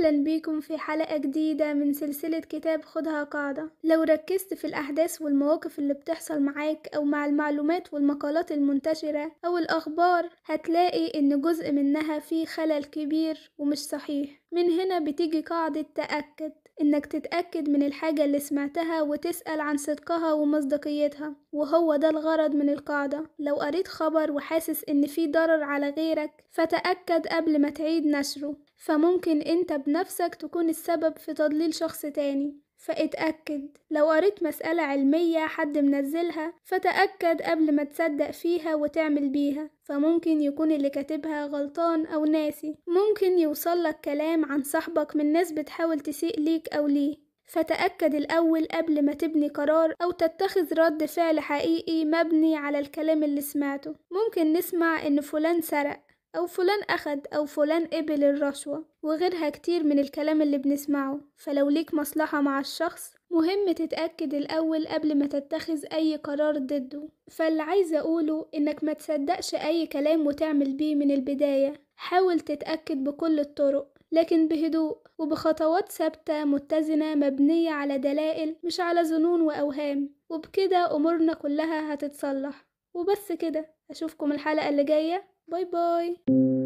أهلا بيكم في حلقة جديدة من سلسلة كتاب خدها قاعدة. لو ركزت في الأحداث والمواقف اللي بتحصل معاك أو مع المعلومات والمقالات المنتشرة أو الأخبار، هتلاقي إن جزء منها فيه خلل كبير ومش صحيح. من هنا بتيجي قاعدة تأكد، إنك تتأكد من الحاجة اللي سمعتها وتسأل عن صدقها ومصداقيتها، وهو ده الغرض من القاعدة. لو قريت خبر وحاسس إن فيه ضرر على غيرك، فتأكد قبل ما تعيد نشره، فممكن إنت بنفسك تكون السبب في تضليل شخص تاني، فاتأكد. لو قريت مسألة علمية حد منزلها، فتأكد قبل ما تصدق فيها وتعمل بيها، فممكن يكون اللي كاتبها غلطان أو ناسي. ممكن يوصلك كلام عن صاحبك من ناس بتحاول تسيء ليك أو ليه، فتأكد الأول قبل ما تبني قرار أو تتخذ رد فعل حقيقي مبني على الكلام اللي سمعته. ممكن نسمع إن فلان سرق أو فلان أخد أو فلان قبل الرشوة وغيرها كتير من الكلام اللي بنسمعه، فلو ليك مصلحة مع الشخص مهم تتأكد الأول قبل ما تتخذ أي قرار ضده. فاللي عايزة أقوله إنك ما تصدقش أي كلام وتعمل بيه من البداية، حاول تتأكد بكل الطرق، لكن بهدوء وبخطوات ثابتة متزنة مبنية على دلائل مش على ظنون وأوهام، وبكده أمورنا كلها هتتصلح. وبس كده، أشوفكم الحلقة اللي جاية. bye bye.